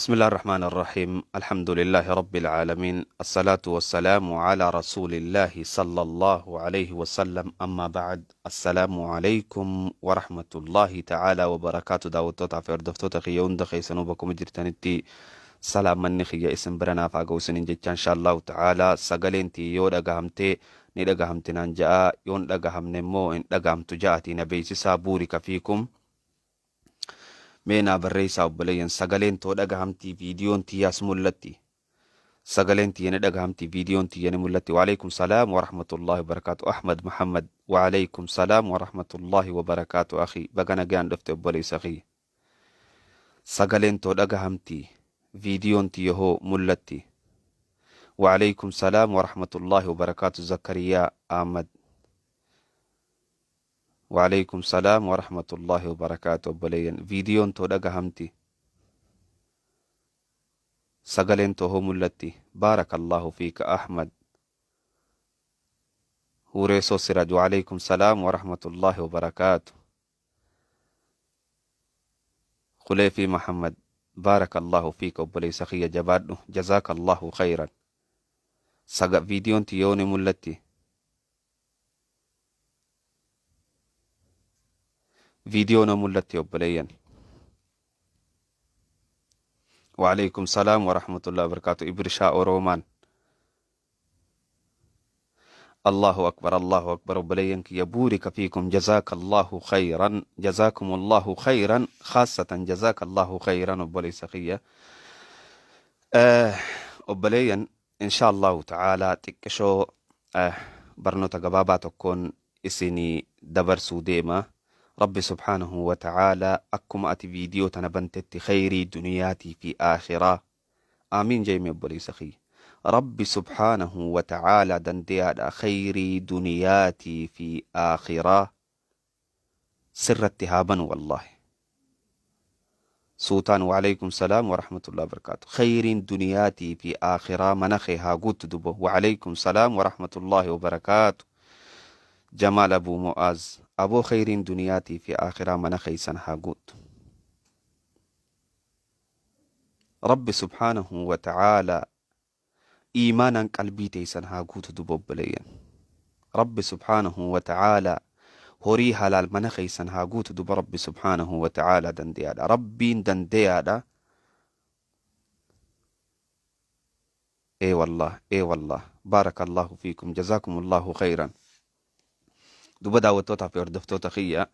بسم الله الرحمن الرحيم، الحمد لله رب العالمين، الصلاة والسلام على رسول الله صلى الله عليه وسلم، أما بعد، السلام عليكم ورحمة الله تعالى وبركاته. Daawwattoota fi hordoftoota kiyya hunda keessanuu bakkuma jirtanitti salaamanni kiyya isin bira naaf haa ga'u isiniin jecha. Insha Allahu ta'ala sagaleen tiyya yoo dhagahamte ni dhagahamti naan ja'a, yoon dhagahamne immoo hin dhagahamtu ja'atii na beeksisaa. بورك فيكم. Mee naa barreessaa obboleeyyan, sagaleen too dhagahamtii, viidiyoon tiyyaas mul'atti? Sagaleen tiyya ni dhagahamtii, viidiyoon tiyya ni mul'atti? وعليكم السلام ورحمة الله وبركاته. Ahmad Muhammad, وعليكم السلام ورحمة الله وبركاته. أخي, baga nagaan dhufte obboleessa kiyya. Sagaleen too dhagahamtii, viidiyoon tiyya hoo mul'atti? وعليكم السلام ورحمة الله وبركاته. Zakariyaa Ahmad, وعليكم السلام ورحمة الله وبركاته. Obboleeyyan, viidiyoon too dhagahamti, sagaleen too hoo mul'atti? بارك الله فيك. Ahmad Hureesoo Siraj, وعليكم السلام ورحمة الله وبركاته. Kuleefii Muhammad, بارك الله فيك. Obboleessa kiyya, jabaadhu, جزاك الله خيرا. Saga viidiyoon tiyyoo ni mul'atti? Viidiyoo na mul'atti obboleeyyan? وعليكم السلام ورحمة الله وبركاته. Ibrishaa Oroomaan, الله أكبر، الله أكبر. Obboleeyyan kiyya, بورك فيكم، جزاك الله خيرا، جزاكم الله خيرا، خاصة جزاك الله خيرا obboleessa kiyya. Obboleeyyan, insha Allahu ta'ala xiqqishoo barnoota gabaabaa tokkoon isinii dabarsuu deema. Rabbi سبحانه وتعالى akkuma ati viidiyoo tana bantetti khayrii duniyaatii fi aakhiraa, aamiin jeemi obboleessa kiyya. Rabbi سبحانه وتعالى dandeyaadha, khayrii duniyaatii fi aakhiraa sirratti haa banu wallaahi. Suutaan, وعليكم السلام ورحمة الله وبركاته. Khayriin duniyaatii fi aakhiraa mana kee haa guuttu dubo. وعليكم السلام ورحمة الله وبركاته. Jamaal Abuu Mu'aaz, aboo khayriin duniyaatii fi aakhiraa mana keeysan haa guuttu. Rabbi سبحانه وتعالى iimaanaan qalbii teeysan haa guutu duba obboleeyyan. Rabbi سبحانه وتعالى horii halaal mana keeysan haa guutu duba. Rabbi سبحانه وتعالى dandeyaadha. Rabbiin dandeyaadha. Ee wallah, ee wallah. بارك الله فيكم، جزاكم الله خيرا. Duba daawwattootaa fi hordoftoota kiyya,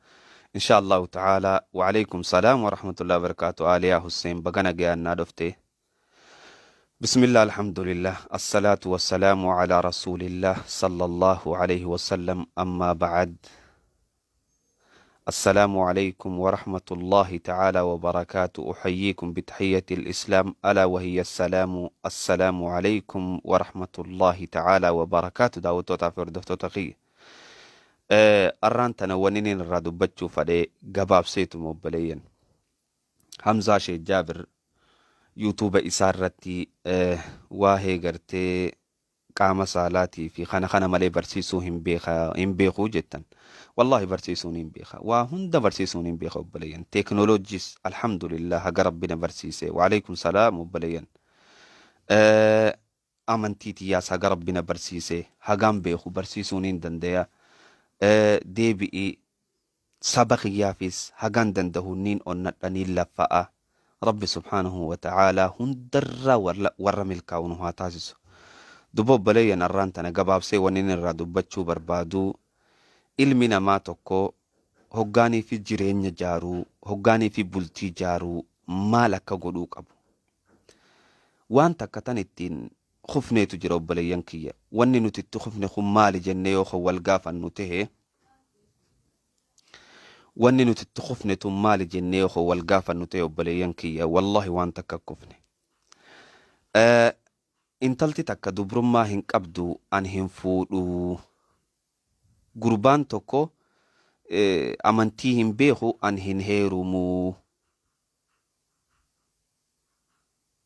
insha Allahu ta'ala. وعليكم السلام ورحمة الله وبركاته. Aaliyaa Hussein, baga nagayaan naa dhufte. بسم الله، الحمد لله، الصلاة والسلام على رسول الله صلى الله عليه وسلم، أما بعد، السلام عليكم ورحمة الله تعالى وبركاته. أحييكم بتحية الإسلام، ألا وهي السلام. السلام عليكم ورحمة الله تعالى وبركاته. Daawwattootaa fi hordoftoota kiyya, arraan tana wanni inni irraa dubbachuu fadhee gabaabseetuma obboleeyyan. Hamzaa Sheekh Jaabir yuutuuba isaa irratti waa'ee gartee qaama saalaatii fi kana kana malee barsiisuu hin beeka hin beekuu jettan. Wallaahi barsiisuun hin beeka. Waa hunda barsiisuun hin beeka obboleeyyan. Teeknooloojiis alhamdulillah haga rabbi na barsiise. وعليكم السلام obboleeyyan. Amantii tiyyaas haga rabbi na barsiise hagaan beeku barsiisuun hin dandeya. Deebi'i saba kiyyaafis hagaan dandahu niin onnadha, niin laffa'a. Rabbi سبحانه وتعالى hundarraa warra milkaa'u nu haa taasisu. Duba obboleeyyan, arraan tana gabaabsee wanni inni irraa dubbachuu barbaadu, ilmi namaa tokko hoggaanii fi jireenya jaaruu, hoggaanii fi bultii jaaruu maal akka godhuu qabu. Waan takka tan ittiin kufneetu jira obboleeyyan kiyya. Wanni nuti itti kufne kun maali jennee yoo kan wal gaafannu tahe, wanni nuti itti kufne tun maali jennee yoo kan wal gaafannu ta'e obboleeyyan kiyya, wallahi waan takka kufne. Intalti takka dubrummaa hin qabdu, an hin fuudhuu. Gurbaan tokko amantii hin beeku, an hin heerumuu.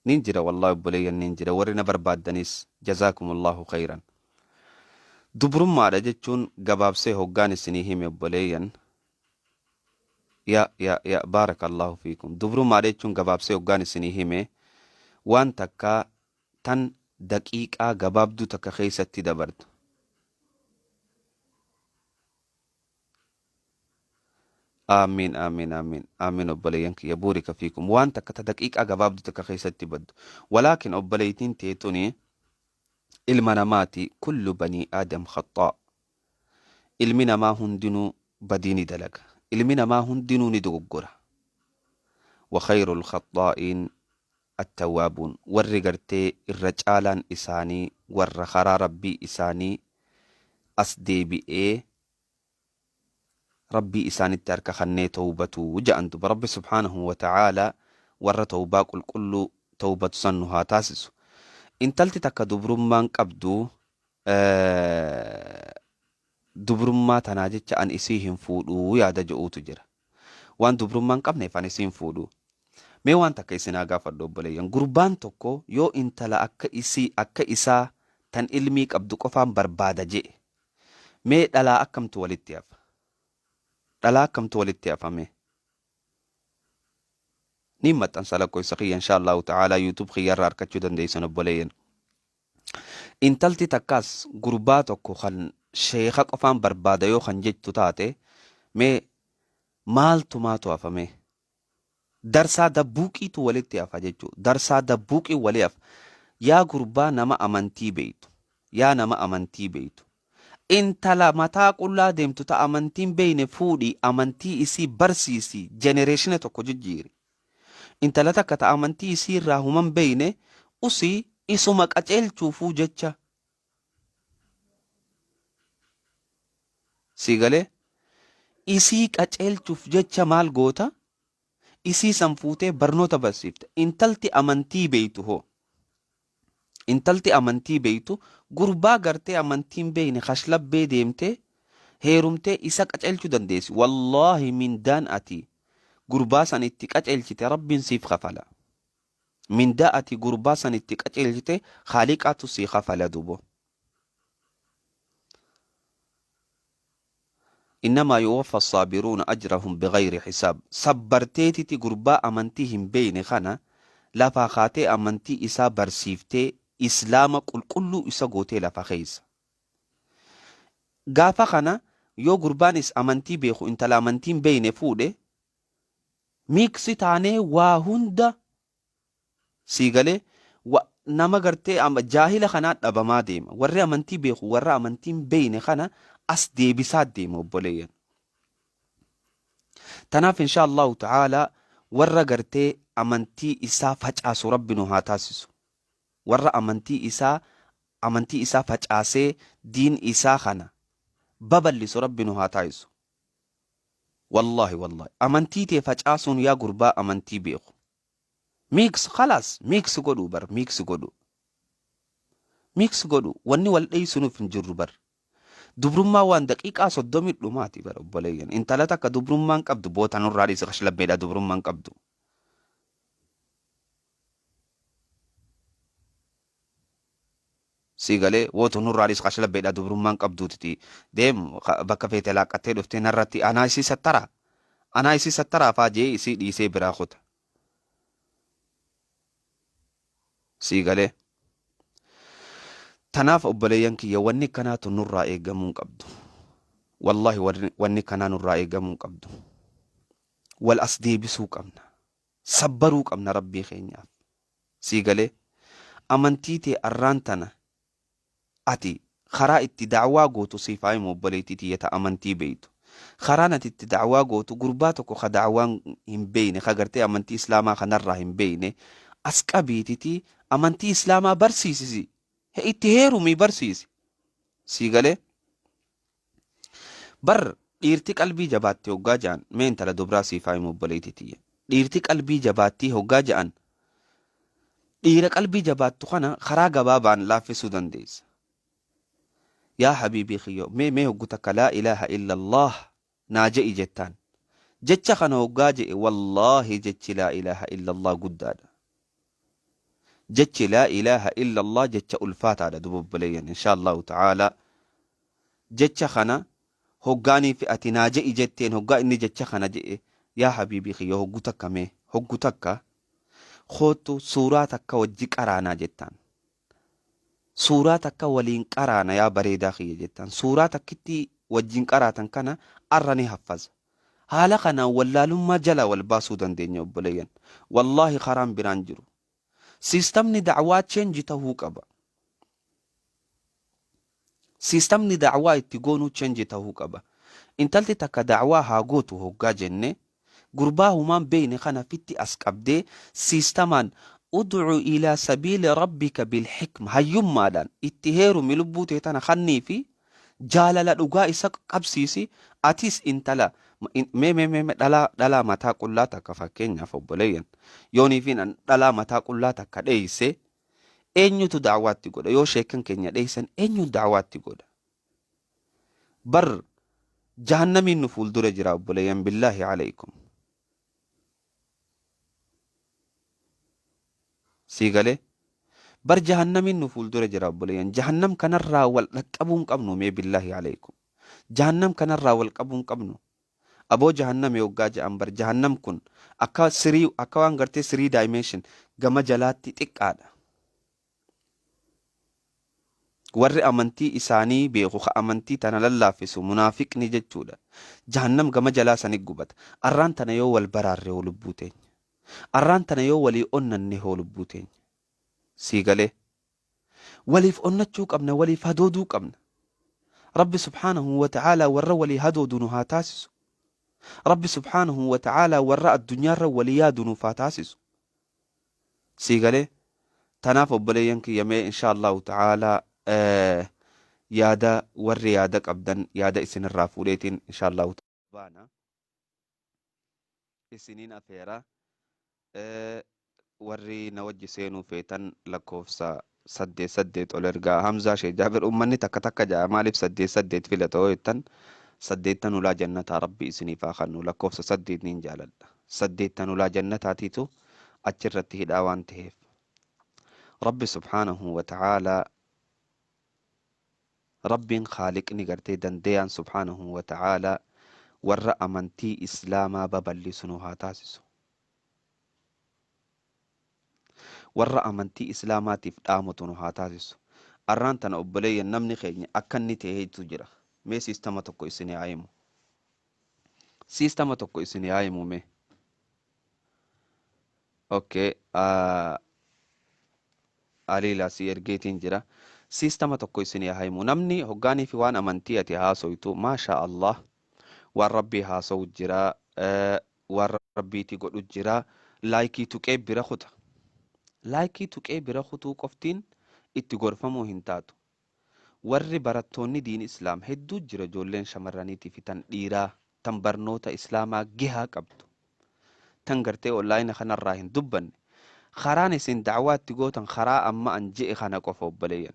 Nin jira wallahi obboleeyyan, nin jira. Warri na barbaaddanis جزاكم الله خيرا. Dubrummaadha jechuun gabaabsee hoggaan isinii hime obboleeyyan. Ya ya ya, بارك الله فيكم. Dubrummaadha jechuun gabaabsee hoggaan isinii hime Waan takka tan daqiiqaa gabaabduu takka keessatti dabartu. Aamiin aamiin aamiin aamiin obboleeyyan kiyya buurika fiikum. Waan takka ta daqiiqaa gabaabduu takka keessatti baddu. Walaakin obboleeytiin tee tuni ilma namaati, kullu banii aadam khaxaa. Ilmi namaa hundinuu badii ni dalaga. Ilmi namaa hundinuu ni dogoggora. Wa khayrul khaxaa'iin attawwaabuun. Warri gartee irra caalaan isaanii warra karaa Rabbii isaanii as deebi'ee Rabbii isaanitti harka kannee tawbatu ja'an duba. Rabbi subhaanahu wa ta'aalaa warra tawbaa qulqulluu tawbatu san nu haa taasisu. Intalti takka dubrummaan qabdu, dubrummaa tanaa jecha an isii hin fuudhuu yaada je'uutu jira. Waan dubrummaa hin qabneef an isii hin fuudhuu. Mee waan takka isin haa gaafadhu obboleeyyan. Gurbaan tokko yoo intala akka isii akka isaa tan ilmii qabdu qofaan barbaada je'e. Mee dhalaa akkamtu walitti hafa? Dhalaa akkamtu walitti hafa mee? Niin maxxansa lakkoofsa kiyya insha Allahu ta'ala YouTube kiyya irraa arkachuu dandeessan obboleeyyan. Intalti takkaas gurbaa tokko kan sheekha qofaan barbaada yoo kan jettu taate, mee maaltu maatu hafa mee? Darsaa dabbuuqiitu walitti hafa jechuudha. Darsaa dabbuuqii walii hafa. Yaa gurbaa nama amantii beeytu. Yaa nama amantii beeytu. Intala mataa qullaa deemtu ta amantiin beeyne fuudhi, amantii isii barsiisi, jenereeshina tokko jijjiiri. Intala takka ta amantii isii irraa human beeyne usii isuma qaceelchuufuu jecha. Sii galee? Isii qaceelchuuf jecha maal goota? Isii san fuutee barnoota barsiifta. Intalti amantii beeytu hoo? Intalti amantii beeytu gurbaa gartee amantii hin beeyne kashlabbee deemtee heerumtee isa qaceelchuu dandeessi. Wallaahi mindaan ati gurbaa san itti qaceelchite Rabbiin siif kafala. Mindaa ati gurbaa san itti qaceelchite Khaaliqaatu sii kafala dubo. Innamaa yuwaffa saabiruuna ajrahum bighayri hisaab. Sabbarteetiti gurbaa amantii hin beeyne kana lafaa kaatee amantii isaa barsiiftee Islaama qulqulluu isa gootee lafa keessa. Gaafa kana yoo gurbaanis amantii beeku intala amantii hin beeyne fuudhe, miiksi taanee waa hunda sii galee nama gartee jaahila kanaa dhabamaa deema. Warri amantii beeku warra amantii hin beeyne kana as deebisaa deema obboleeyyan. Tanaaf insha Allahu ta'ala warra gartee amantii isaa facaasu Rabbi nu haa taasisu. Warra amantii isaa facaasee diin isaa kana babal'isu Rabbi nu haa taasisu. Wallahi wallahi amantii tee facaasuun, yaa gurbaa amantii beeku, mix khalaas, mix godhuu bar, mix godhu, mix godhu. Wanni wal dheeysunuuf hin jirru bar. Dubrummaa waan daqiiqaa 30 dhumaati bar obboleeyyan. Intala takka dubrummaan qabdu boota nurraa dhiisi, kashlabbeedha dubrummaan qabdu. Sii galee? Wootu nurraa dhiisi, kashlabbeedha dubrummaan qabduutiti. Deem, bakka feete laaqqattee dhuftee narratti anaa isii sattaraa anaa isii sattaraa faa jee isii dhiisee biraa kuta. Sii galee? Tanaaf obboleeyyan kiyya, wanni kanaatu nurraa eegamuu hin qabdu. Wallaahi wanni kanaa nurraa eegamuu hin qabdu. Wal as deebisuu qabna. Sabbaruu qabna Rabbii keenyaaf. Sii galee? Amantii tee arraan tana ati karaa itti da'waa gootu siif haa himu, obboleettii tiyya ta amantii beeytu. Karaan ati itti da'waa gootu, gurbaa tokko ka da'waan hin beeyne, ka gartee amantii Islaamaa kanarraa hin beeyne as qabiititi amantii Islaamaa barsiisisi. Itti heerumii barsiisi. Sii galee? Bar dhiirti qalbii jabaatti hoggaa ja'an, mee intala dubraa siif haa himu obboleettii tiyya. Dhiirti qalbii jabaattii hoggaa ja'an, dhiira qalbii jabaattu kana karaa gabaabaan laaffisuu dandeessa. Yaa habiibii kiyyo, mee mee hoggu takka laa ilaaha illallah naa je'i jettaan. Jecha kana hoggaa je'e, wallaahi jechi laa ilaaha illallah guddaadha. Jechi laa ilaaha illallah jecha ulfaataadha duba obboleeyyan, insha Allahu ta'ala. Jecha kana hoggaanii fi ati naa je'i jetteen, hoggaa inni jecha kana je'e, yaa habiibii kiyya, hoggu takka mee hoggu takka Koottu suuraa takka wajji qaraanaa jettaan. Suuraa takka waliin qaraana yaa bareedaa kiyya jettaan. Suuraa takkitti wajjin qaraatan kana arra ni haffaza. Haala kanaan wallaalummaa jalaa wal baasuu dandeenya obboleeyyan. Wallaahi karaan biraan jiru. Siistamni da'waa change tahuu qaba. Siistamni da'waa itti goonuu change tahuu qaba. Intalti takka da'waa haa gootu hoggaa jenne, gurbaa humaan beeyne kana fitti as qabdee siistamaan ud'u ilaa sabiili rabbika bil hikma hayyummaadhaan itti heerumi lubbuu tee tana kanniifi jaalala dhugaa isa qabsiisi atis intala mee mee mee dhalaa dhalaa mataa qullaa takka fakkeenyaaf obboleeyyan yooniifiin an dhalaa mataa qullaa takka dheeyse eenyutu da'waatti godha yoo sheekan keenya dheeysan eenyuun da'waatti godha bar jahannamiin nu fuuldura jira obboleeyyan billaahi alaykum Sii galee? Bar jahannamiin nu fuuldura jira obboleeyyan. Jahannam kanarraa wal dhaqqabuu hin qabnu mee billaahi alaykum. Jahannam kanarraa wal qabuu hin qabnu. Aboo jahannami hoggaa ja'an bar jahannam kun akka sirii akka waan gartee sirii dimension gama jalaatti xiqqaadha. Warri amantii isaanii beeku ka amantii tana lallaaffisu munaafiqni jechuudha. Jahannam gama jalaa sani gubata. Arraan tana yoo wal baraarre hoo lubbuu teenya. Arraan tana yoo walii onnanne hoo lubbuu teenya. Sii galee? Waliif onnachuu qabna, waliif hadooduu qabna. Rabbi subhaanahu wa ta'aalaa warra walii hadoodu nu haa taasisu. Rabbi subhaanahu wa ta'aalaa warra addunyaarra walii yaadu nuuf haa taasisu. Sii galee? Tanaaf obboleeyyan kiyya mee inshaa Allahu ta'aalaa yaada warri yaada qabdan yaada isinirraa fuudheetiin inshaa Allahu baana. Isiniin afeera. Warri na wajji seenuu feetan lakkoofsa saddeet saddeet ol ergaa. Hamzaa Sheekh Jaabir ummanni takka takka ja'a maaliif saddeet saddeet filata yoo jettan saddeettan ulaa jannataa rabbi isiniif haa kannu lakkoofsa saddeet niin jaaladha. Saddeettan ulaa jannataatiitu achirratti hidhaa waan taheef. Rabbi subhaanahu wa ta'aalaa Rabbiin khaaliqni gartee dandayaan subhaanahu wa ta'aalaa warra amantii islaamaa babal'isu nu haa taasisu. Warra amantii islaamaatiif dhaamotu nu haa taasisu. Arraan tana obboleeyyan namni keenya akka inni ta'eetu jira. Mee siistama tokko isin haa himu. Siistama tokko isin haa himu mee. Okay. Aliilaa si ergeetiin jira. Siistama tokko isin haa himu. Namni hoggaanii fi waan amantii ati haasoytu maashaa Allah waan rabbii haasowu jira waan rabbiiti godhu jira laayikii tuqee bira kuta. Laayikii tuqee bira kutuu qoftiin itti gorfamuu hin taatu. Warri barattoonni diin islaam hedduu jira ijoolleen shamarraniitii fi tan dhiiraa tan barnoota islaamaa gehaa qabdu. Tan gartee onlaayina kanarraa hin dubbanne. Karaan isin da'waa itti gootan karaa amma an je'e kana qofa obboleeyyan.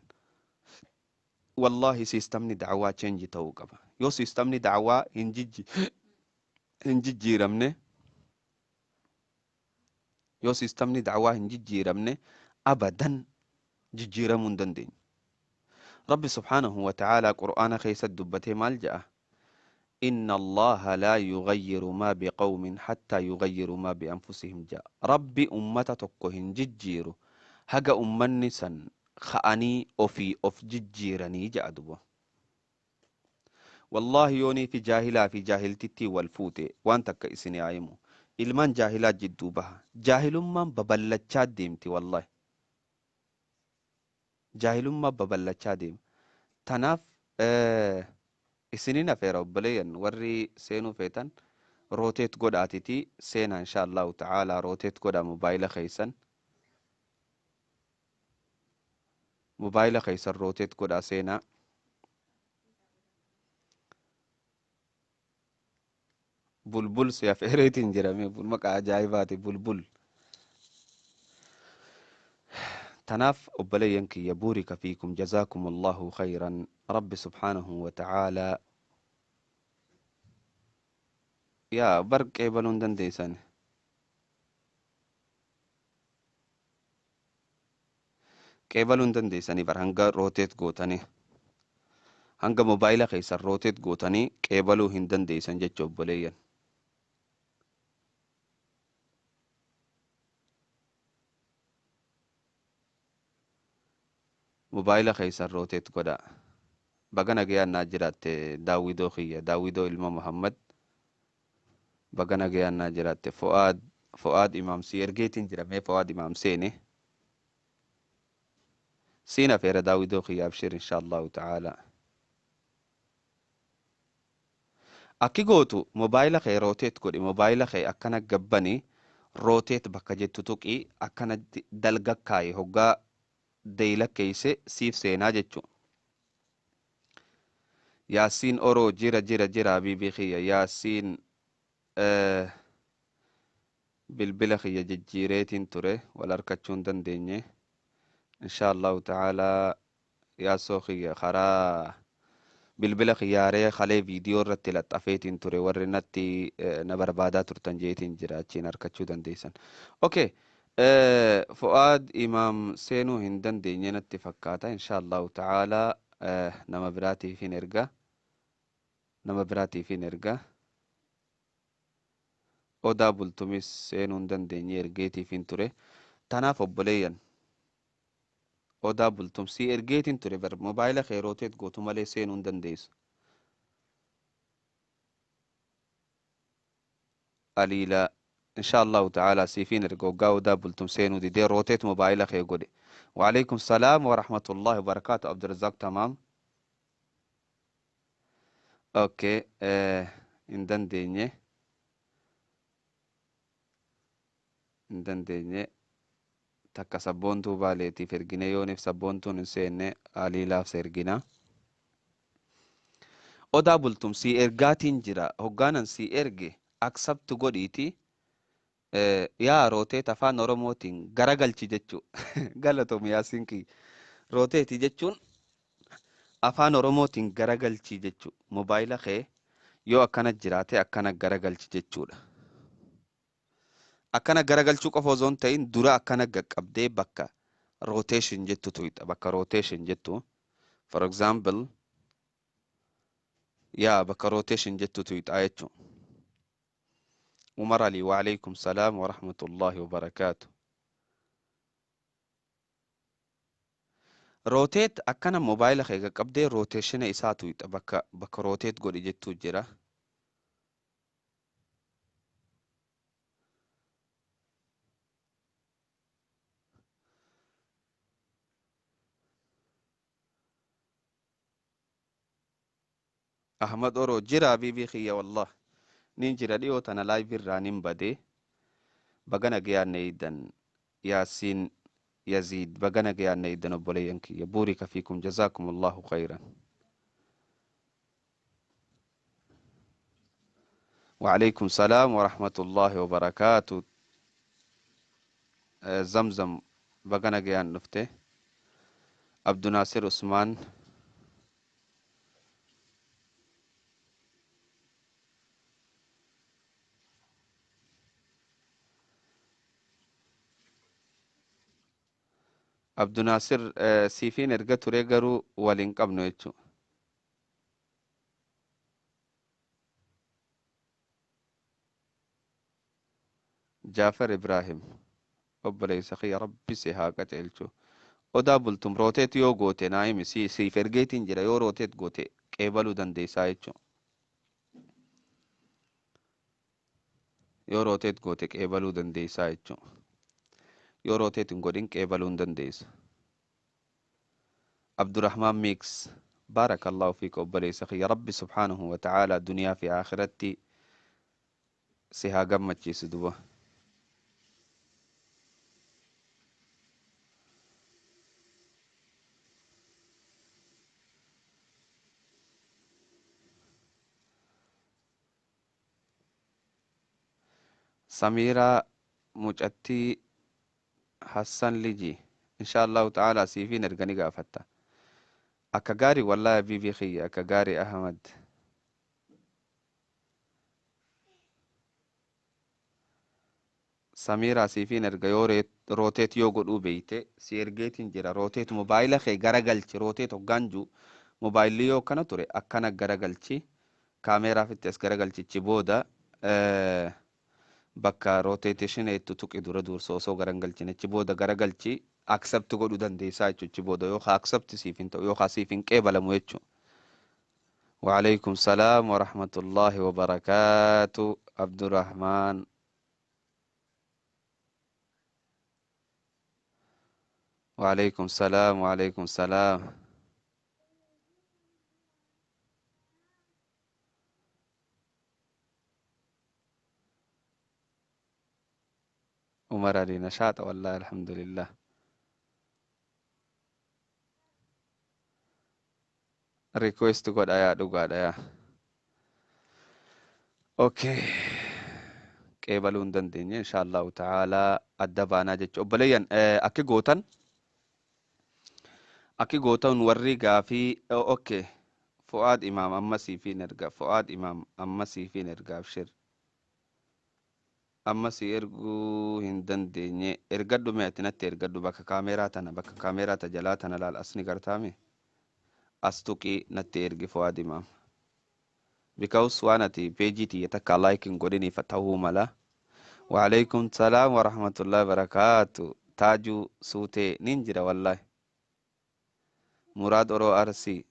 Wallaahi siistamni da'waa change ta'uu qaba. Yoo siistamni da'waa hin hin jijjiiramne yoo siistamni da'waa hin jijjiiramne abadan jijjiiramuu hin dandeenyu. Rabbi subhaanahu wa ta'aalaa Qur'aana keessatti dubbatee maal je'a? Inna Allaaha laa yughayyiru maa biqawmin hattaa yughayyiru maa bi'anfusihim je'a. Rabbi ummata tokko hin jijjiiru haga ummanni san ka'anii ofii of jijjiiranii je'a duba. Wallaahi yoonii fi jaahilaa fi jaahiltittiin wal fuute waan takka isin haa himu. Ilmaan jaahilaa jidduu baha. Jaahilummaan baballachaa deemti wallaahi. Jaahilummaa baballachaa deema. Tanaaf isinin afeera obboleeyyan warri seenuu feetan rotate godhaatiti seenaa insha Allahu ta'ala rotate godhaa mobaayila keessan. Mobaayila keessan rotate godhaa seenaa. Bulbul si afeereetiin jira mee bul maqaa ajaa'ibaati bulbul. Tanaaf obboleeyyan kiyya buurika fiikum jazaakumullahu khayran rabbi subhaanahu wa ta'aalaa yaa bar qeebaluu hin dandeessan. Qeebaluu hin dandeessanii bar hanga rotate gootanii. Hanga mobaayila keessan rotate gootanii qeebaluu hin dandeessan jecha obboleeyyan. Mobaayila keessan rotate godhaa. Baga nagayaan naa jiraatte Daawwidoo kiyya, Daawwidoo ilma Muhammad. Baga nagayaan naa jiraatte. Fu'aad, Fu'aad Imaam si ergeetiin jira, mee Fu'aad Imaam seeni. Siin afeera Daawwidoo kiyya, abshir insha Allahu ta'ala. Akki gootu mobaayila kee rotate godhi, mobaayila kee akkana gabbani, rotate bakka jettu tuqi, akkana dalga kaayi, hoggaa deyla keeyse siif seenaa jechu. Yaasiin Oro jira jira jira habiibii kiyya Yaasiin bilbila kiyya jijjiireetiin ture, wal arkachuu hin dandeenye. Insha Allahu ta'ala yaasoo kiyya karaa bilbila kiyyaaree kalee viidiyoo irratti laxxafeetiin ture, warri natti na barbaadaa turtan jeetiin jira, achiin arkachuu dandeessan. Okay. Fu'aad Imaam seenuu hin dandeenye natti fakkaata. Insha Allahu ta'ala nama biraatiif hin erga. Nama biraatiif hin erga. Odaa Bultumis seenuu hin dandeenye, ergeetiif hin ture. Tanaaf obboleeyyan, Odaa Bultum sii ergeetiin ture bar, mobaayila kee rotate gootu malee seenuu hin dandeessu. Aliila insha Allahu ta'ala siifiin erga, hoggaa Odaa Bultum seenuu didee rotate mobaayila kee godhe. Waalaikum salaam wa rahmatullahi wa barakaatu. Abdurrazak tamaam. Okay, hin dandeenye. Hin dandeenye. Takka Sabboontuu Baaleetiif ergine, yooniif Sabboontuun hin seenne Aliilaaf ergina. Odaa Bultum sii ergaatiin jira. Hoggaanan sii erge accept godhiiti. Yaa rotate afaan Oromootiin garagalchi jechuu. Galatoom Yaasiin kiyya. Rotate jechuun afaan Oromootiin garagalchi jechuu. Mobaayila kee yoo akkana jiraate akkana garagalchi jechuudha. Akkana garagalchuu qofa osoo hin ta'in dura akkana qaqqabdee bakka rotation jettu tuyxa. Bakka rotation jettu. For example, yaa bakka rotation jettu tuyxaa jechuudha. Umar Ali, wa alaikum salaam wa rahmatullahi wa barakaatu. Rotate akkana mobaayila kee qaqqabdee rotation isaa tuyxa, bakka rotate godhi jettuu jira. Ahmad Oro jira bibii kiyya, wallah nin jira, dhiyoo tana live irraa nin bade. Baga nagayaan na eeydan. Yaasiin Yaziid, baga nagayaan na eeydan obboleeyyan kiyya. Buurika fiikum, jazaakum Allahu khayran. وعليكم السلام ورحمة الله وبركاته. Zamzam, baga nagayaan dhufte. Abdunaasir Usmaan. Abdunaasir, siifiin erga ture garuu waliin qabnu jechuudha. Jaafar Ibrahim, obboleessa kiyya, Rabbi si haa qaceelchu. Odaa Bultum, rotate yoo goote naa himi, si siif ergeetiin jira, yoo rotate goote qeebaluu dandeessaa jechuudha. Yoo rotate goote qeebaluu dandeessaa jechuudha. Yoo rotate hin godhin qeebaluu hin dandeessu. Abdurrahman Mix, baarakallahu fiika obboleessa kiyya, Rabbi subhaanahu wa ta'ala duniyaa fi akhiratti si haa gammachiisu duba. Samiiraa mucattii Hassan Liji, insha Allahu ta'ala siifiin erga ni gaafatta. Akka gaarii wallahi habiibii kiyya, akka gaarii Ahmad. Samiiraa siifiin erga, yoo rotate yoo godhuu beeyte si ergeetiin jira. Rotate mobaayila kee garagalchi, rotate hoggaan juu mobaayilli yoo akkana ture akkana garagalchi, kaameeraa fitti as garagalchichi booda bakka rotation jettu tuqi, dura dursa osoo garan galchine achi booda garagalchi. Accept godhuu dandeessaa jechuuchi booda yookaan accept siif hin ta'u yookaan siif hin qeebalamu jechuudha. وعليكم السلام ورحمة الله وبركاته عبد الرحمن. وعليكم السلام، وعليكم السلام. عمر علي نشاط والله، الحمد لله. Request godha yaa dhugaadha yaa. Okay. Qeebaluu hin dandeenye, insha Allahu ta'ala adda baanaa jechuudha. Obboleeyyan, akki gootan, akki gootan warri gaafii. Okay. Fu'aad Imaam, amma siifiin erga. Fu'aad Imaam, amma siifiin erga, abshir. Amma si erguu hin dandeenye. Ergadhu mee, ati natti ergadhu. Bakka kaameeraa tana, bakka kaameeraa ta jalaa tana laal, as ni gartaame. As tuqii natti ergi, Fu'aad Imaam. Because waan ati peejii tiyya takka like hin godhiniif ta'uu mala. وعليكم السلام ورحمة الله وبركاته. Taajuu Suutee, nin jira wallahi. Muraad Oroo Arsii,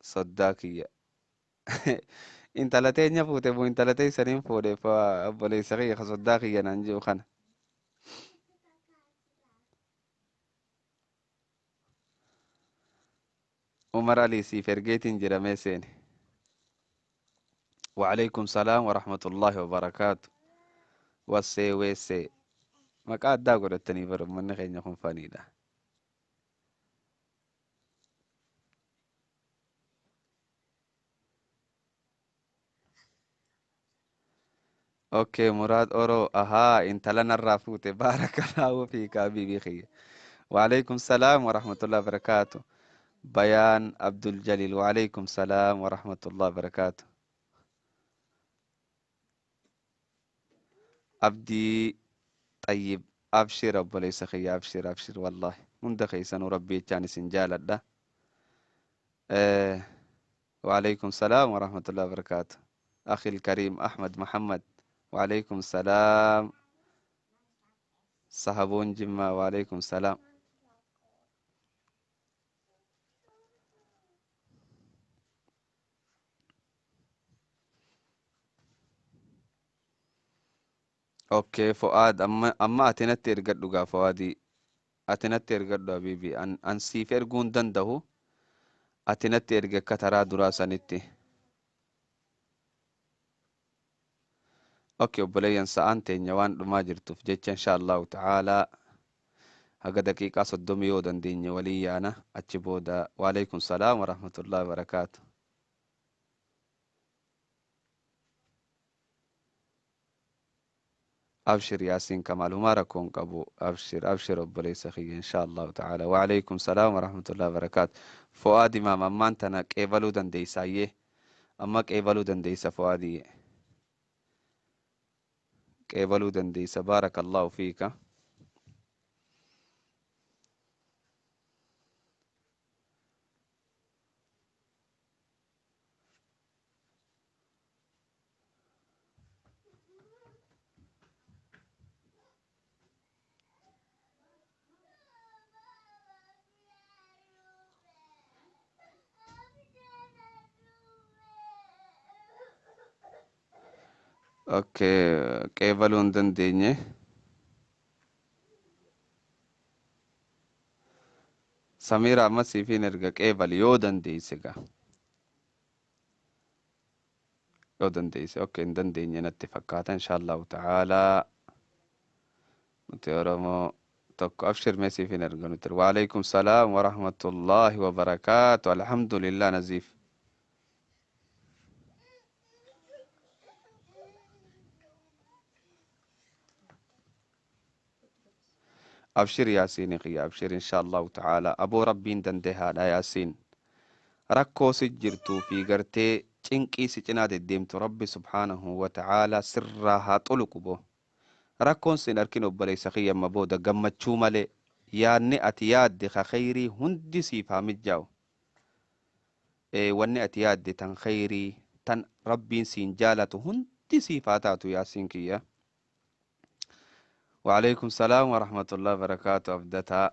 soddaa kiyya. Intala teenya fuute moo intala teessaniin fuudhe, obboleessa kiyya ka soddaa kiyya naan jiru kana. Umar Ali, siif ergeetiin jira, mee seeni. وعليكم السلام ورحمة الله وبركاته. Wassee weessee maqaa addaa godhatanii bara uummanni keenya kun faniidha. Okay, Muraad Oro, ahaa, intala narraa fuute, بارك الله فيك حبيبي kiyya. وعليكم السلام ورحمة الله وبركاته. بيان عبد الجليل، وعليكم السلام ورحمة الله وبركاته. Abdii Xayyib, abshir obboleessa kiyya, abshir, abshir wallahi. Hunda keessanuu rabbii jechaan isin jaaladha. وعليكم السلام ورحمة الله وبركاته. أخي الكريم أحمد محمد، وعليكم السلام. صحابون جمة، وعليكم السلام. Okay, Fu'aad, amma ati natti ergadhu gaa. Fu'aadii, ati natti ergadhu habiibi. An siif erguu hin danda'u, ati natti erge akka taraa duraa sanitti. Okay, obboleeyyan, sa'aan teenya waan dhumaa jirtuuf jecha, insha Allahu ta'aalaa haga daqiiqaa 30 yoo dandeenye walii yaana achi booda. وعليكم السلام ورحمة الله وبركاته. Abshir Yaasiin Kamaal, humaa rakkoon qabu, abshir, abshir obboleessa kiyya, insha Allahu ta'ala. وعليكم السلام ورحمة الله وبركاته. Fu'aad Imaam, ammaan tana qeebaluu dandeessaayyee, amma qeebaluu dandeessa. Fu'aadii, qeebaluu dandeessa, بارك الله فيك. Okay, qeebaluu hin dandeenye. Samiira, amma siifiin erga, qeebali yoo dandeesse gaa. Yoo dandeesse, okay, hin dandeenye natti fakkaata, insha Allahu ta'aalaa. Nuti Oromoo tokko, abshir, mee siifiin erga nuti. وعليكم السلام ورحمة الله وبركاته. الحمد لله Naziif. Abshir Yaasiin kiyya, abshir, insha Allahu ta'ala. Aboo, rabbiin dandehaadha Yaasiin. Rakkoo si jirtuu fi gartee cinqii si cinaa deddeemtu rabbi subhaanahu wa ta'ala sirraa haa xuluqu boo. Rakkoon sin arkin obboleessa kiyya, amma booda gammachuu malee yaadni ati yaadde ka khayrii hundi siif haa mijjaa'u. Wanni ati yaadde tan khayrii tan rabbiin siin jaalatu hundi siif haa taatu, Yaasiin kiyya. Waalaikum salaam wa rahmatullahi wa barakaatu abdataa.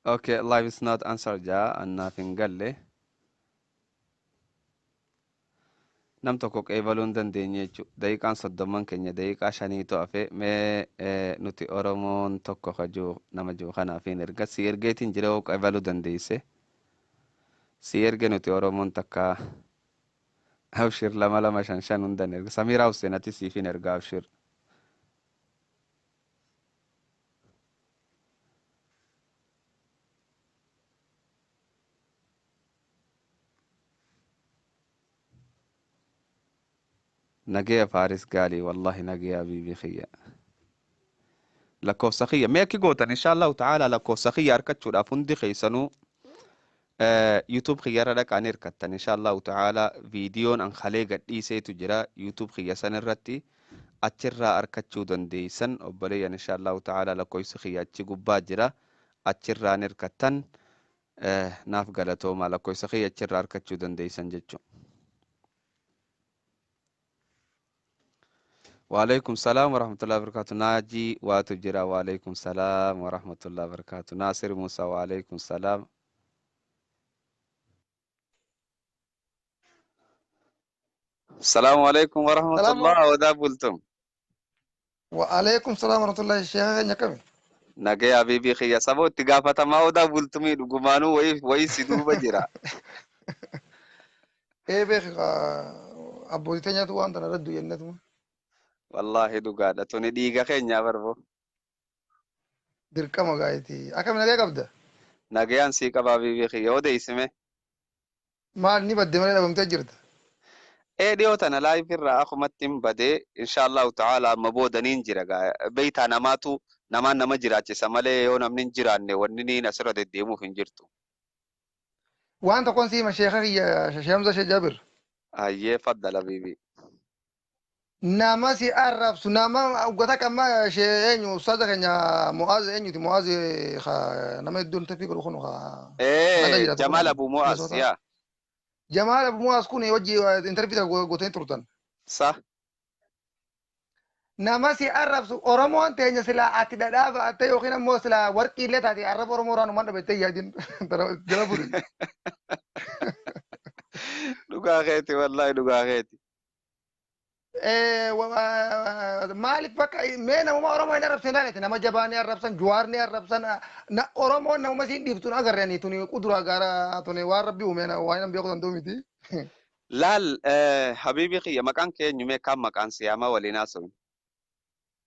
Okay, live is not answer jaa annaaf hin galle. Nam tokko qeebaluu hin dandeenye jechuudha. Daqiiqaan 30n keenya daqiiqaa 5tu hafe. Mee nuti Oromoon tokko ka jiru nama jiru kanaaf hin erga. Si ergeetiin jira yoo qeebaluu dandeesse. Si erge nuti Oromoon takka abshir 2 2 5 5 hundan erga. Samiiraa Hussein ati siif hin erga abshir. Nageya Faaris gaalii wallahi nageya habiibii kiyya. Lakkoofsa kiyya mee akki gootan insha Allahu ta'ala lakkoofsa kiyya arkachuudhaaf hundi keessanuu YouTube kiyya irra dhaqaa ni hirkattan insha Allahu ta'ala viidiyoon an kalee gadhiiseetu jira YouTube kiyya san irratti achirraa arkachuu dandeessan obboleeyyan insha Allahu ta'ala lakkoofsi kiyya achi gubbaa jira achirraa ni hirkattan Naaf galatoomaa lakkoofsa kiyya achirraa arkachuu dandeessan jechuun. Waalaikum salaam warahmatullahi wabarakatuh. Naajii waatu jira. Waalaikum salaam warahmatullahi wabarakatuh. Naasir Musa waalaikum salaam. Salaamu alaikum Salaamu warahmatullahi odaa bultum. Wa alaikum salaam warahmatullahi sheekha keenya akkami? Nagaya habiibii kiyya saboo itti gaafatamaa odaa bultumii dhugumaanuu wayii wayii si duuba jira. Ee beeki abbootii teenyaatu waan tana irra du'e jennetuma. Wallaahi dhugaadha tuni dhiiga keenyaa barbo. Dirqama gaayiti. Akkami nagaya qabda? Nagayaan sii qaba habiibii kiyya odeessime. Maal ni badde malee dhabamtee jirta. Ee dhiyoo tana live irraa akumatti hin badee inshaallahu ta'ala amma booda niin jira gaa beeytaa namaatu namaan nama jiraachisa malee yoo namni hin jiraanne wanni niin asirra deddeemuuf hin jirtu. Waan tokkon si hima sheekha kiyya Sheekh Hamza Sheekh Jaabir. Hayyee faddal habiibii. Nama si arrabsu nama uggata qamma shee eenyu ustaaza keenya Mu'aaz eenyuti Mu'aaz ka nama hedduun tafii godhu kun ka Kanada Ee jiraatu kun Jamaal Abu Mu'aaz Minnesota. yaa Jamaal Abu Mu'aaz kun wajji interview gootanii turtan. sa Nama si arrabsu Oromoon teenya silaa ati dhadhaa ba'attee yookiin ammoo silaa warqii illee taate arraba Oromoo irraa numaan dhabettee yaadin jala buli. Dhugaa keeti wallaahi dhugaa keeti. Maaliif bakka mee namuma Oromoo hin arrabsin ilaaleeti nama jabaa ni arrabsan Juwaar ni arrabsan na Oromoon namuma siin dhiiftu hin agarre ani tuni quduraa gaara tuni waan rabbi uume na waan hin beeku danda'u miti. Laal habiibii kiyya maqaan kee eenyu mee kaan maqaan siyaamaa waliin haasofne.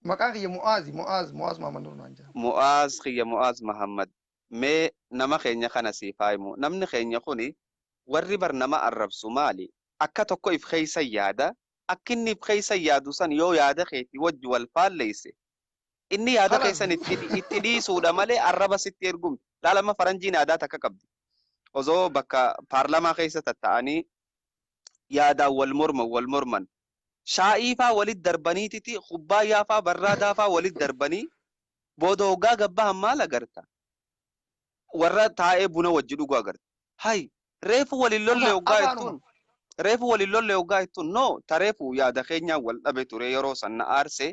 Maqaan kiyya Mu'aazi Mu'aaz Mu'aaz Muhammad Nur naan jedhama. Mu'aaz kiyya Mu'aaz Muhammad mee nama keenya kana siif haa himu namni keenya kuni warri bar nama arrabsu maali akka tokko if keessa yaada akka inni if keessa yaadu san yoo yaada keeti wajji wal faalleyse inni yaada Khalas. keessan itti itti dhiisuudha malee arraba sitti ergum laal amma faranjiin aadaa takka qabdi osoo bakka paarlamaa keessa tatta'anii yaadaan wal morman wal morman shaa'ii faa walit darbaniititi kubbaayyaa faa barraadaa faa walit darbanii booda hoggaa gabbahan maal agarta warra taa'ee buna wajji dhugu agarta hay reefu walin lolle Dhugaa hoggaa afaanuma. jettuun reefu walin lolle hoggaa jettuun no ta reefu yaada keenyaan wal dhabe ture yeroo san na aarse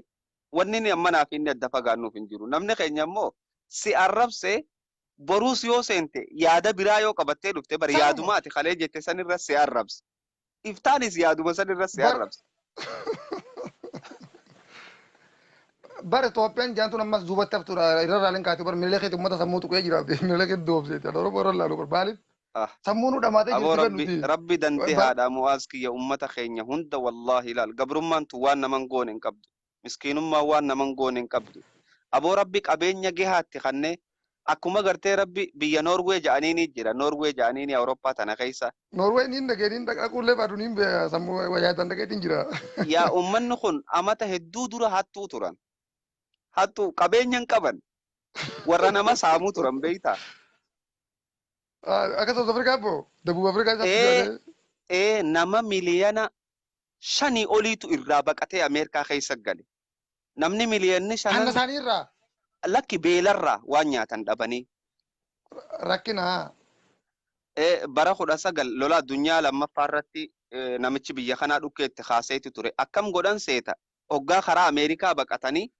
wanni inni amma naaf inni adda fagaannuuf hin jiru namni keenya immoo si arrabse boruus yoo seente yaada biraa yoo qabattee dhufte bar Sanuma. yaaduma ati kalee jette sanirra si arrabse iftaanis yaaduma sanirra si Bar arrabse bar Itoophiyaan jaantuun ammas duubatti haftuudha irra raaleen kaatee bar miila keetti uummata sammuu tuqee jira miila keetti doobseeti Oromoo irra laalu bar maaliif Ah. sammuu nu dhamaatee Aboo jirti bar rabbi nuti rabbi dandee bar haadha mu'aaz kiyya ummata keenya hunda wallaahi ilaal gabrummaan tun waan naman goone hin qabdu miskiinummaan waan naman goone hin qabdu aboo rabbi qabeenya gehaatti kannee akkuma gartee rabbi biyya Noorwee ja'aniini jira Noorwee ja'aniini Awurooppaa tana keessa Noorwee niin dhaqee niin dhaquullee baadu niin sammuu yaadan dhaqeetiin jira. Yaa ummanni kun amata hedduu dura hattuu turan hattuu qabeenya hin qaban warra nama saamuu turan beeytaa Akka South Africa boo Dabub Afrikaa isaatti ee jaatee. ee nama miliyoona 5 oliitu irraa baqatee Ameerikaa keessa gale. Namni miliyoonni Hanna shanan isaanii irraa lakki beelarraa waan nyaatan dhabanii. Rakkina. Bara 19 lola addunyaa lammaffaa irratti Namichi biyya kanaa dhukkee itti kaaseeti ture. Akkam godhan seeta? Hoggaa karaa Ameerikaa baqatanii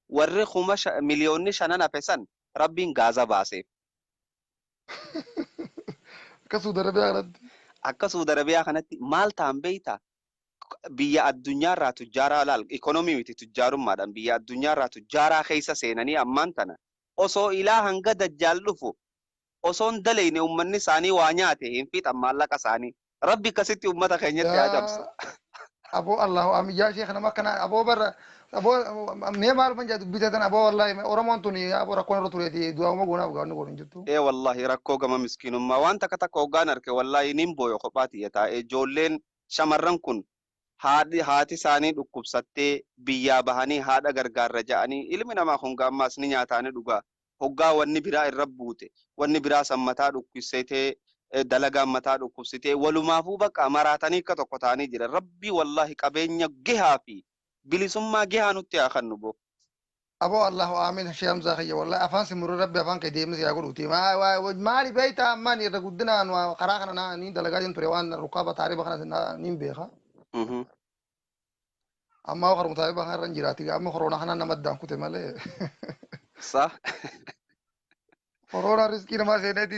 warri kuma miliyoonni shanan hafe san Rabbiin Gaaza baaseef. Akka Suudi Arabiyaa kanatti. Akka Suudi Arabiyaa kanatti maal ta'an beeytaa? Biyya addunyaarraa tujjaaraa laal, ikonomii miti, tujjaarummaadhaan biyya addunyaarraa tujjaaraa keessa seenanii ammaan tana osoo ilaa hanga dajjaal dhufu osoon daleyne ummanni isaanii waa nyaate hin fixan maallaqa isaanii. Rabbi akkasitti ummata keenyatti haa cabsu. Aboo, Allahu amin yaa sheekh. Nama akkana aboo barra aboo mee maal man jaa dubbite tan aboo. Wallahi Oromoon tuni aboo rakkoon irra tureeti, du'aa'uma goonaaf gaanni godhu hin jirtu. Ee wallahi, rakkoo gama miskiinummaa waan takka takka hoggaan arke wallahi nin booyo kophaa tiyya taa'ee. Ijoolleen shamarran kun haati isaanii dhukkubsattee biyyaa bahanii haadha gargaarra ja'anii, ilmi namaa kun gaammaas ni nyaataa ni dhugaa, hoggaa wanni biraa irra buute, wanni biraa san mataa dhukkubsitee, dalagaan mataa dhukkubsitee, walumaafuu bakka maraatanii akka tokko ta'anii jira. Rabbii wallahi qabeenya gehaa fi bilisummaa gehaa nutti haa kennu bo. Aboo, Allahu amin. Shee Hamzaa kiyya, wallahi afaan simurri Rabbi afaan kee deemsi yaa godhuuti. Maali beeyta, ammaan irra guddinaan karaa kana ni dalagaa ture, waan rukkaaba taariba kana niin beeka. Amma karuma taariba kana irra hin jiraati. Amma koroonaa kana nama addaan kute malee. Koroonaa riskii namaa seeneeti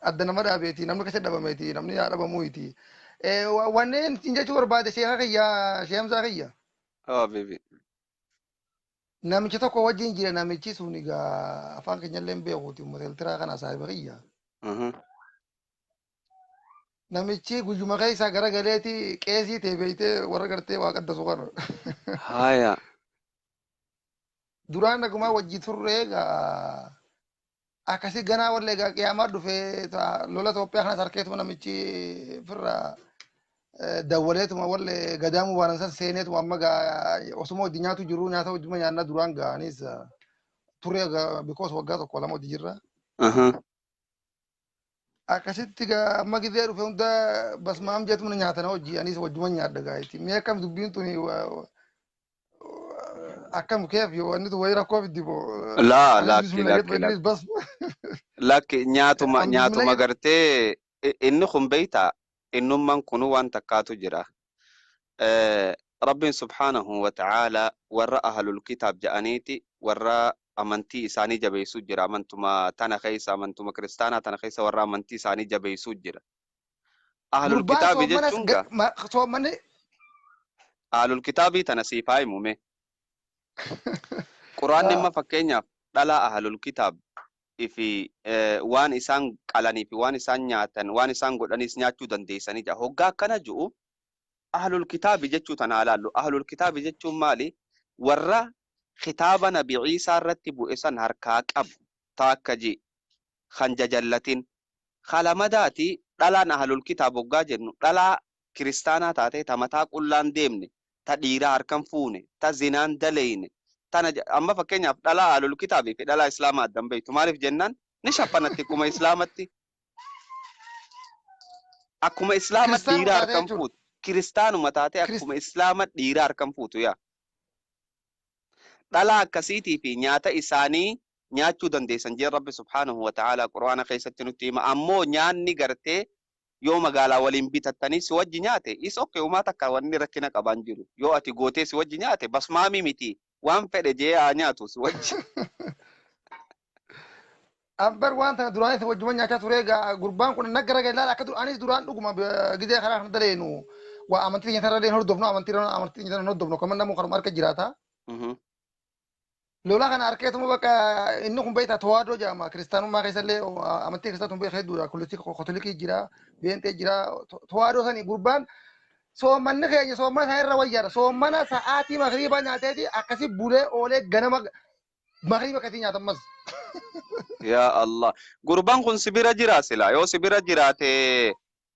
adda nama dhaabeeti, namni keessa dhabameeti, namni yaa dhabamuuti. Wanneen sin jechuu barbaade, sheeka kiyya, Shee Hamzaa kiyya. Oh baby. Namicha tokko wajjin jira. Namichi sun egaa afaan keenya illee hin beekuuti, uummata Eertiraa kana, saahiba kiyya. Namichi guyyuma keessaa gara galeeti qeesii ta'e beeytee, warra gartee waa qaddasu kana. Duraan nagumaa wajji turre egaa, akkasii ganaa wallee egaa qiyaamaa dhufee lola Itoophiyaa kanas harkeetuma namichi firra dawwaleetuma wallee gadaamuu baanan san seeneetuma, amma gaa osuma hojii nyaatu jiru, nyaata hojii nyaannaa duraan ga'anis turre egaa, because waggaa tokko lama hojii jirra. Akkasitti gaa amma gizee dhufe hunda basmaam jeetuma nyaatana hojii, anis wajjuma nyaadha gaa itti. Mee akkam dubbiin tuni, akkam keef yoo wanni tun wayii rakkoo fiddi boo? Laa. Anis Lakki. bismillah Lakki. jedhu, innis Lakki. bas. Lakki, nyaatuma An nyaatuma bismillah jedhu. Gartee inni kun beeytaa, innummaan kunu waan takkaatu jira. Rabbiin subhaanahu wa ta'aala warra ahlul kitaab ja'aniiti warra amantii isaanii jabeessuu jira. Amantuma tana keessa, amantuma kiristaanaa tana keessa warra amantii isaanii jabeessuu jira. Ahlul Gurbaan kitaabi soommanas jechuun gaa soommanni ahlul kitaabii tana siif haa himume. Quraanni amma fakkeenyaaf dhalaa ahlul kitaab fi waan isaan qalanii fi waan isaan nyaatan, waan isaan godhanis nyaachuu dandeessanii jira. Hoggaa akkana ji'u ahlul kitaabi jechuu tana haa laallu. Ahlul kitaabi jechuun maali? Warra kitaaba Nabi Iisaa irratti bu'e san harkaa qabu taakka ji kan jajallatin. Kalamadaati dhalaan ahlul kitaab hoggaa jennu dhalaa kiristaanaa taatee ta mataa qullaan deemne, ta dhiiraa harkan fuune, ta zinaan daleyne. Tana amma fakkeenyaaf dhalaa ahlul kitaabii fi dhalaa islaamaa addan beektu. Maaliif jennaan ni shaffanatti akkuma islaamatti. Akkuma islaama Kiristaanuma dhiiraa taatee harkan jechuudha. fuutu. Kiristaanuma taatee akkuma islaama dhiiraa harkan fuutu yaa. Dhalaa akkasiitii fi nyaata isaanii nyaachuu dandeessan jeen Rabbi subhaanahu wa ta'ala Qur'aana keessatti nutti hima. Ammoo nyaanni gartee yoo magaalaa waliin bitattanii si wajji nyaate is okay, umaa takka wanni rakkina qabaan jiru. Yoo ati gootee si wajji nyaate basmaamii miti, waan fedhe jee haa nyaatu si wajji. Ambar waan tana duraanis wajjuma nyaachaa ture egaa, gurbaan kun nagara galaala akka anis duraan dhuguma gizee karaa kana daleenu waa amantii keenya irra hordofnu, amantii keenya irra hordofnu kan namuu kanuma harka jiraata. Lola kana harkeetuma bakka inni kun beektaa, tawaadoo jedhama, kiristaanummaa keessallee amantii kiristaanummaa beekee hedduudha, katolikii jira, beentee jira, tawaadoo sani. Gurbaan soommanni keenya soommana isaa irra wayyaadha. Soommana sa'aatii magriibaa nyaateeti akkasi bulee oolee ganama magriiba akkasii nyaata ammas. Yaa Allah. Gurbaan kun sibira jira sila. Yoo sibira jiraate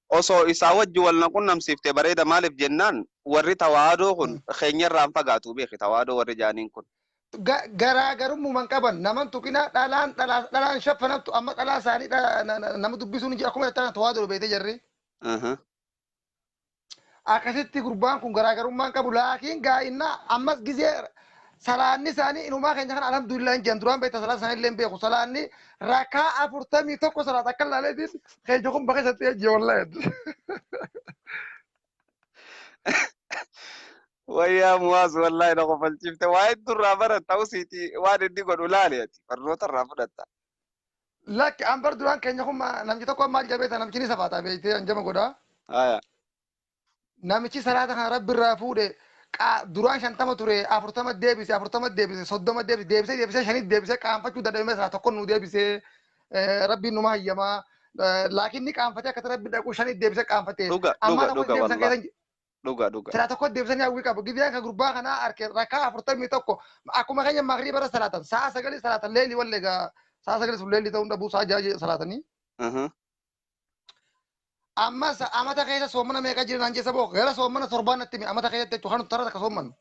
osoo isaa wajji wal na qunnamsiifte bareeda. Maaliif jennaan warri tawaadoo kun keenyarraa hin fagaatu, beeki, tawaadoo warri jaaniin kun. Garaagarummaa qaban naman tuqina, dhalaan dhalaan shaffanattu, amma dhalaa isaanii nama dubbisuun jira, akkuma jettan tawaadoo beekte jarri. Akkasitti gurbaan kun garaagarummaan qabu, laakiin gaa'inna ammas gizee salaanni isaanii inumaa keenya kana alhamdulillah hin jedhan. Duraan beekta, salaata isaanii illee hin beeku, salaanni rakaa 41 salaata akka laaleetiin keenya kun bakka isatti ejje wallahi. Wayyaa Muwaaz, wallaahi na kofalchiifte. Waa hedduu irraa baratta usiiti, waan inni godhu laali, ati barnoota irraa fudhatta. Lakki, an bar duraan keenya kun namni tokko maal jabeeta, namichi ni safaata beektee hanjama godhaa. Haya. Namichi salaata kana Rabbi irraa fuudhe, duraan 50 ture, 40 deebise, 40 deebise, 30 deebise, deebisee deebisee shanitti deebisee, qaanfachuu dadhabee isaa tokko nu deebisee, Rabbiin numa hayyamaa. Laakiin ni qaanfatee akkatti Rabbi dhaqu shanitti deebisee qaanfatee. Dhuga. Ammaa Dhuga. tokko Dhuga. deebisan Wallahi. keessa Dhuga, dhuga. silaa tokko deebisanii hawwii qabu. Gizeen kan gurbaa kanaa arke rakaa 41 akkuma keenya magriiba irra salaatan, sa'a 9 salaatan, leelii wallee egaa sa'a 9 sun leelii ta'uu dhabuu, sa'a 6 salaatanii. Ammas amata keessa soomana meeqa jira naan jeessa boo, gara soomana torbaan natti himi, amata keessatti jechuun kan tara takka soomannu.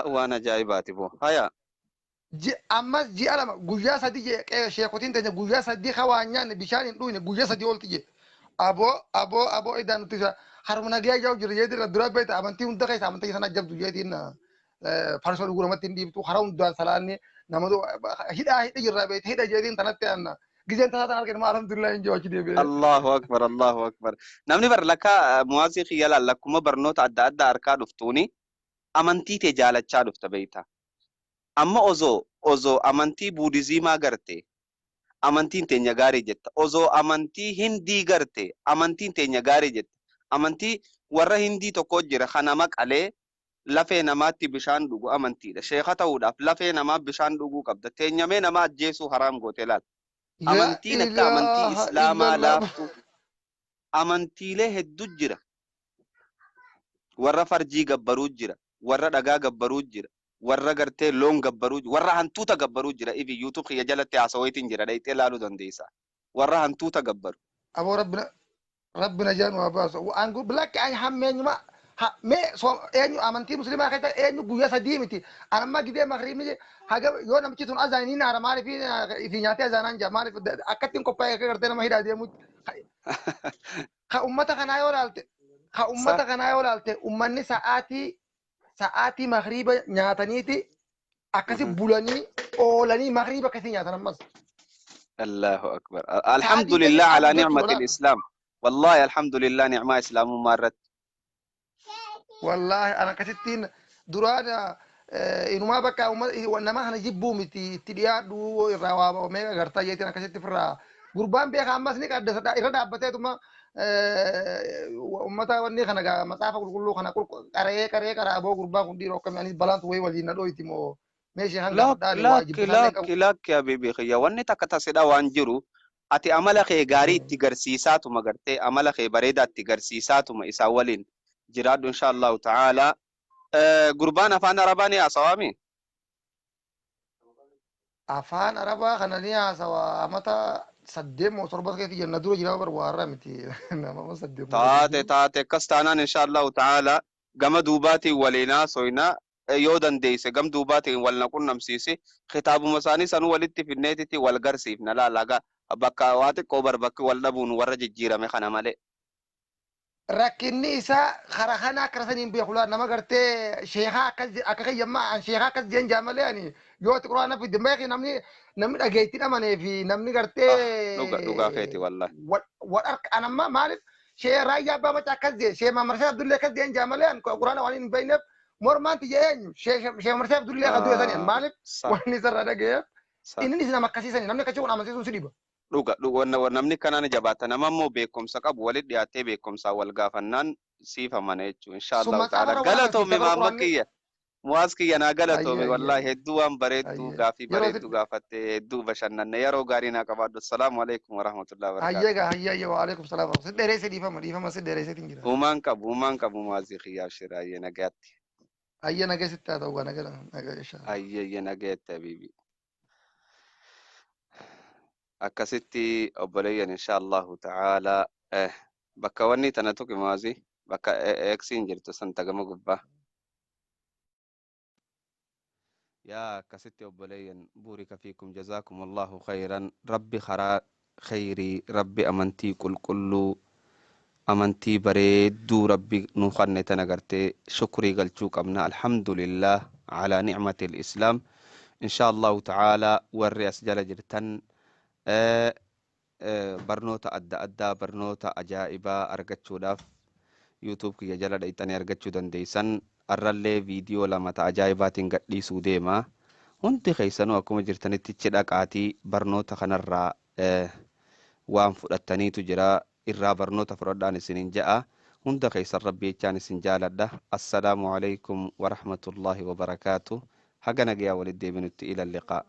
Waan ajaa'ibaati boo. Haya. Ammas ji'a 2 guyyaa 3 jee, sheekotiin teenya guyyaa 3 ka waan nyaanne bishaan hin dhuyne guyyaa 3 olti jee. Aboo, aboo, aboo, idaan nuti isa haruma nagaya jahu jira jeetiin dura beekta, amantii hunda keessa amantii sana jabdu jeetiin, farsoo dhuguu namatti hin dhiiftu, karaa hundaan salaanni nama hidhaa hidha jirra beekta, hidha jeetiin tanatti anna. Gizeen tasaa tan arginu alhamdulillah hin jiru achi deebi'ee. Allahu akbar, Allahu akbar. Namni bar lakka Muwaazii kiyya laal, lakkuma barnoota adda addaa harkaa dhuftuuni amantii tee jaalachaa dhufta beekta. Amma osoo amantii Buudiziimaa garte amantiin teenya gaarii jetta. Osoo amantii Hindii garte amantiin teenya gaarii jetta. Amantii warra Hindii tokko jira kan nama qalee lafee namaatti bishaan dhugu amantiidha. Sheeka ta'uudhaaf lafee namaa bishaan dhuguu qabda. Teenyamee nama ajjeesuu haraam goote laal. La Amantiin akka amantii ilaaha Islaamaa illallah. laaftu amantiilee hedduu jira. Warra farjii gabbaruu jira. Warra dhagaa gabbaruu jira. Warra gartee loon gabbaruu, warra hantuuta gabbaruu jira. Ifi YouTube kiyya jalatti haasaweetiin jira. Dhayxee laaluu dandeessa. Warra hantuuta gabbaru. Aboo, Rabbi na jaan waa baasu. An lakki, an hammeenyuma mee eenyu amantii musliimaa keessa eenyu guyyaa 3 miti. An amma gidee makriibni haga yoo namichi sun azaanii naara, maaliif ifi nyaatee azaanaan jaa, maaliif akkattiin qophaa'ee akka gartee nama hidhaa deemutti. Ka ummata kanaa yoo laalte, ka ummata kanaa yoo laalte, ummanni sa'aatii makriiba nyaataniiti akkasi bulanii oolanii makriiba akkasii nyaatan ammas. Allahu akbar. Sa'aatii Alhamdulillah 24 ala jechuudha ni'mati laata. Islaam. Wallahi alhamdulillah ni'maa Islaamummaa irratti. Wallaahi ana akkasittiin duraan inumaa bakka nama kana jibbuu miti, itti dhiyaadhu irraa waa meeqa gartaa jeetiin akkasitti ofirraa gurbaan beeka, ammas ni qaddasa irra dhaabbateetuma ummata wanni kana gaa matsaafa qulqulluu kana qaree qaree qaraa. Aboo, gurbaan kun dhiiroo akkamii, anis balaan wayii waliin na dhoyti moo meeshee hanga fadhaani waa Lakki. jibbisaallee qabu. Lakki, lakki, habibi kiyya, wanni takka tasidha waan jiru, ati amala kee gaarii itti garsiisaatuma, gartee amala kee bareedaa itti garsiisaatuma isaa waliin jiraadhu insha Allahu ta'ala. Gurbaan afaan Arabaa ni haasawaami? Afaan Arabaa kana ni haasawa, amata 8 moo 7 keessa jenna dura jira bar, waarra miti, nama 8 moo 7 Taate. Jiru. Taate, akkas taanaan insha Allahu ta'ala gama duubaatiin waliin haasoyna, yoo dandeeyse gam duubaatiin wal na qunnamsiisi, kitaabuma isaanii sanuu walitti finneetiti wal garsiifna. Laala bakka waa xiqqoo bar bakki wal dhabuun warra jijjiirame kana malee. Rakkinni isaa kara kana akka saniin beeku laa, nama gartee sheekaa akkas akka kiyyammaa an sheekaa akkas jeen jaa malee, ani yoo ati quraana fidde beeki, namni dhageettii dhamanee fi namni gartee Dhuga, dhugaa keeti wallahi. Wal harka an amma maaliif shee Raayyaa Abbaa Macaa akkas jee, shee Mamarsaa Abdullee akkas jeen jaa malee, an quraana waan hin beekneef mormaan tiyya eenyu, shee Mamarsaa Abdullee akka du'e sani maaliif wanni isarraa dhagayeef inni nama akkasiisani, namni akkasii kun amansiisuun si dhiba. Dhuga, dhuga, namni kanaan jabaata, nama immoo beekumsa qabu walitti dhiyaatee beekumsaan wal gaafannaan siif amana jechuudha insha Sun Allahu matsaafa ta'ala. irra wal Galatoomi. amansiisa bar Maamma quraanni. kiyya, Muwaaz kiyya, naa galatoomi. Wallahi hedduu waan bareedduu gaafii Yeroo bareedduu gaafatte, hedduu bashannanne, yeroo gaarii naa qabaadhu. Assalaamu alaikum warahmatullahi wabarakaatu. Hayyee gaa, hayyee, hayyee, waalaikum salaam. Si dheereessee, dhiifama, dhiifama, si dheereesseetiin jira. Uumaan qabu, uumaan qabu, Muwaazii kiyya, abshir, hayyee, nagaatti. Hayyee, nageessitti haa ta'u gaa, nagaa nagaa inshallah. Hayyee, hayyee, nagaatti habiibi. Akkasitti obboleeyyan, insha Allahu ta'ala, bakka wanni tana tuqi Muwaazii, bakka eksiin jirtu san tagama gubbaa. Yaa akkasitti obboleeyyan, buurika fiikum, jazaakum Allahu khayran. Rabbi karaa khayrii, Rabbi amantii qulqulluu, amantii bareedduu Rabbi nu kanne tana gartee shukrii galchuu qabna. Alhamdulillah ala nicmati lislaam. Insha Allahu ta'ala warri as jala jirtan barnoota adda addaa, barnoota ajaa'ibaa argachuudhaaf YouTube kiyya jala dhayxanii argachuu dandeeysan. Arrallee viidiyoo lama ta ajaa'ibaatiin gadhiisuu deema. Hundi keessanuu akkuma jirtanitti ichi dhaqaatii barnoota kanarraa waan fudhattaniitu jira. Irraa barnoota fudhadhaan isinin ja'a. Hunda keessan Rabbi jechaan isin jaaladha. Assalaamu alaikum warahmatullaahi wabarakaatu. Haga nagayaa walitti deebinutti, ila liqaa.